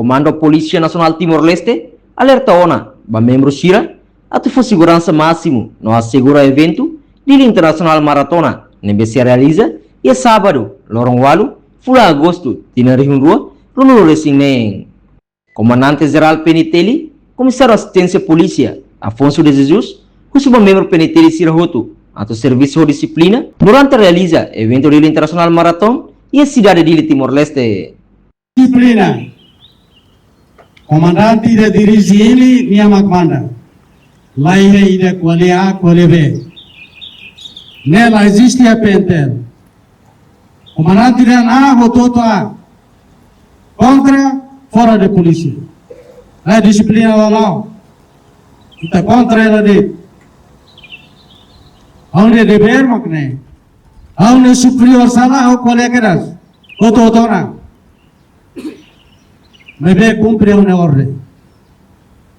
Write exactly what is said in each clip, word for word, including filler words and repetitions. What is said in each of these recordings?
Komandu Polísia Nasionál Timor-Leste alerta ona ba membru sira atu fó seguransa másimu no asegura eventu Dili Internasionál Maratona ne'ebé sei realiza iha sábadu, loron ualu, fulan Agostu, tinan rihun rua ruanulu resin neen. Komandante Jerál P N T L, Komisáriu Asisténsia Polísia, Afonso de Jesus, husu ba membru P N T L sira hotu atu servisu ho dixiplina durante realiza eventu Dili Internasionál Maratona iha sidade Dili, Timor-Leste. Dixiplina. Komandante ida dirije nia mak manda. La iha ida ko'alia A, ko'alia B. Ne'e la eziste iha P N T L. Komandante dehan A, hotu-hotu A. Kontra, fora de polísia. La dixiplina la, la. Ita kontra hela de'it. Ha'u-nia devér mak ne'e. Ha'u-nia superiór sala, ha'u ko'alia kedas. Hotu-hotu ona. Maibé kumpre ha'u-nia orden.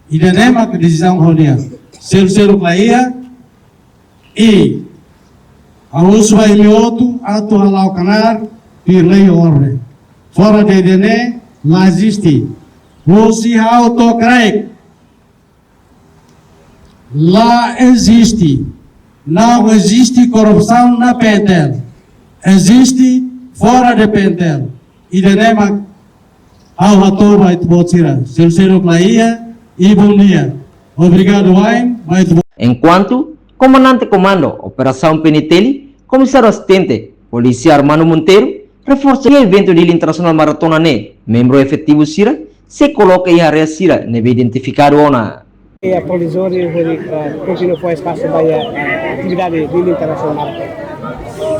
Ida-ne'e mak desizaun ha'u-nian. Selu-seluk la iha, i ha'u husu ba imi hotu atu hala'o knaar, tuir lei orden. Fora de ida-ne'e, la eziste. Husi ha'u to'o kraik. La eziste. Não existe corrupção na P N T L. Eziste fora de P N T L. Ida-ne'e mak ha'u hato'o ba ita-boot sira. Selu-seluk la iha, i bom dia. Obrigadu wa'in ba ita-boot. Enkuantu, Komandante Komandu Operasaun P N T L, Komisáriu Asistente Polísia Armando Monteiro, reforsa iha eventu Dili Internasionál Maratona ne'e, membru efetivu sira sei koloka iha área sira ne'ebé identifikadu ona. Iha provizóriu hodi, eh, kontinua fó espasu ba iha, eh, atividade Dili Internasionál Maratona.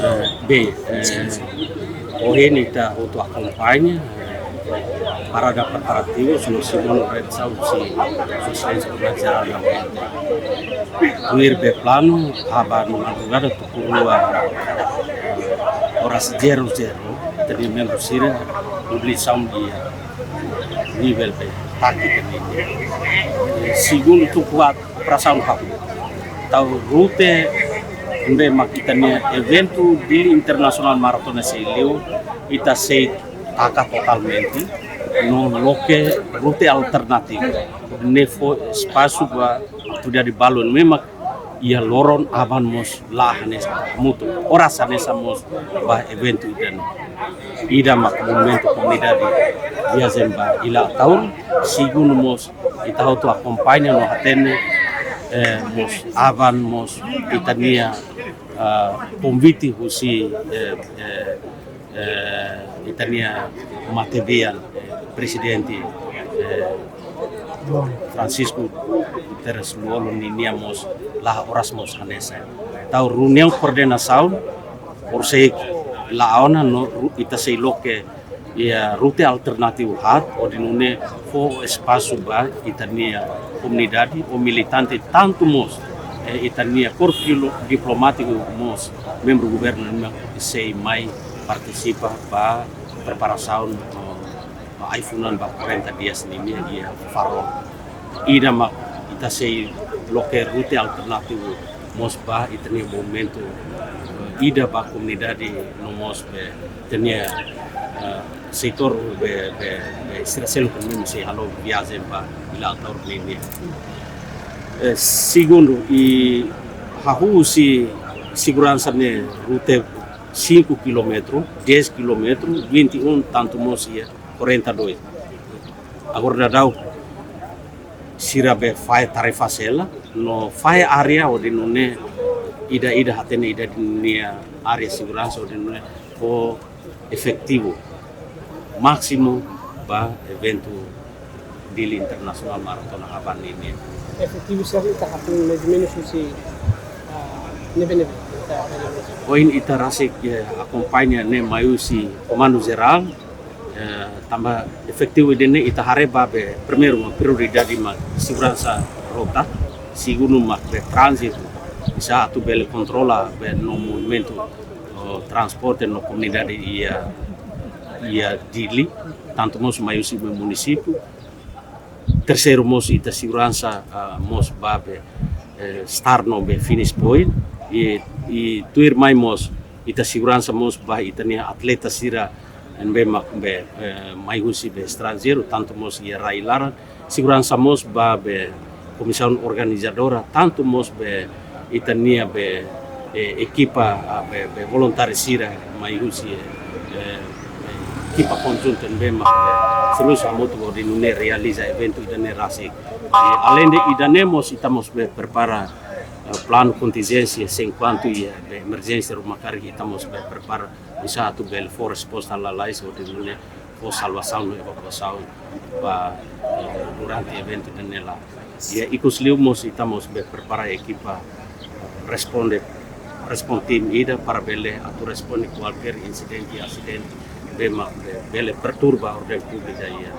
Eh, bem, eh, ohin ita hotu akompaña, eh, parada preparativu, sino simu no red sausi, sosial sebenarnya. Tuir be planu, aban madrugada tuku rua, eh, oras zero zero, ita-nia membru sira, mobilizasaun iha nivel be, táktiku be. Eh, segundu tuku haat, operasaun hahú. Tau rute ne'ebé mak ita-nia eventu Dili Internasionál Maratona sei liu, ita sei taka totalmente, no loke rute alternativu. Ne'e fó espasu ba atividade balun ne'ebé mak iha loron aban mós la hanesan hamutuk. Oras hanesan mós ba eventu ida-ne'e. Ida mak movimentu komunidade viajen ba Ilha Ataúro, segundu mós ita hotu akompaña no hatene, eh, mós aban mós ita-nia, ah, konvite husi, eh, eh, eh, ita-nia matebian, eh, Prezidente, eh, Francisco Guterres Lú-Olo ninia mós la oras mós hanesan. Tau reuniaun koordenasaun, horisehik la'o ona no ru-, ita sei loke iha rute alternativu haat, hodi nune'e fó espasu ba ita-nia komunidade ou militante, tantu mós, eh, ita-nia korpu diplo-, diplomátiku mós, membru governu ne'ebé sei mai partisipa ba preparasaun, eh, ai-funan ba quarenta dias ninia iha Faro. Ida mak ita sei loke rute alternativu mós ba ita-nia movimentu, eh, ida ba komunidade no mós be ita-nia, eh, setór be, be, be sira seluk ne'ebé sei halo viajen ba Ilha Ataúro ninia. Eh, segundu, i hahú husi seguransa ne'e rute cinco quilómetro, dez quilómetro, vinte e um, tantu mós iha quarenta e dois. Agora daudaun sira be fahe tarefa sela, no fahe área hodi nune'e ida-ida hatene ida ninia área seguransa hodi nune'e fó efetivu másimu ba eventu Dili Internasionál Maratona aban ninia. Efetivu sira ita hatene mais ou menus husi, ah, ne'ebé-ne'ebé. Ohin ita rasik, eh, akompaña ne'e mai husi Komandu Jerál, eh, tanba efetivu ida-ne'e ita haree ba be primeiru mak prioridade mak seguransa rota, segundu mak be tránzitu, oinsá atu bele kontrola be no movimentu, oh, transporte no komunidade iha, iha Dili, tantu mós mai husi be munisípiu. Terseiru mós ita seguransa, ah, mós ba be, eh, start no be finish point. I, i tuirmai mós ita seguransa mós ba ita-nia atleta sira, ne'ebé mak be, eh, mai husi be estranjeiru, tantu mós iha rai-laran, seguransa mós ba be komisaun organizadora, tantu mós be ita-nia be, eh, ekipa, ah, be, be voluntáriu sira mai husi, eh, eh, ekipa konjunta ne'ebé mak be servisu hamutuk hodi nune'e realiza eventu ida-ne'e rasik. Eh, além de ida-ne'e mós, ita mós be prepara, eh, planu kontinjénsia, se enkuantu iha be emerjénsia ruma karik, ita mós be prepara oinsá atu bele fó resposta lalais hodi nune'e fó salvasaun no evakuasaun ba, eh, durante eventu ida-ne'e laran. Iha ikus liu mós ita mós be prepara ekipa responde, responde tim ida para bele atu responde kualkér insidente, asidente, be ma-, be-, bele perturba orden públika iha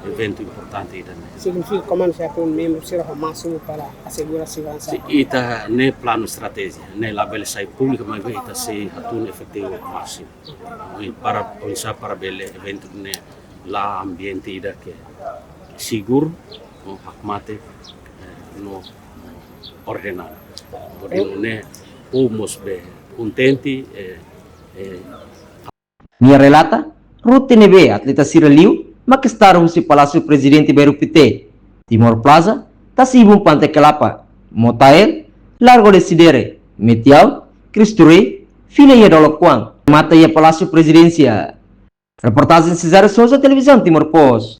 eventu importante ida-ne'e. Signifika komandu sei atu membru sira ho másimu para asegura seguransa. Sin, ita-nia planu estratéjia, ne'e labele sai públiku, maibé ita sei atu efetivu másimu. Oi, para, oinsá para bele eventu ne'e la'o ambiente ida ke seguru, no hakmatek, eh, no ordenadu. Hodi nune'e povu mós be kontente, eh, eh, Nia relata, rute ne'ebé atleta sira liu, mak start husi Palásiu Prezidente Bairru Pité, Timor Plaza, Tasi-Ibun Pante Kelapa, Motael, Largo de Sidere, Metiau, Cristo Rei, fila iha Dolakuan, remata iha Palásiu Prezidénsia. Reportajen Cesário Sousa, Televizaun Timor Post.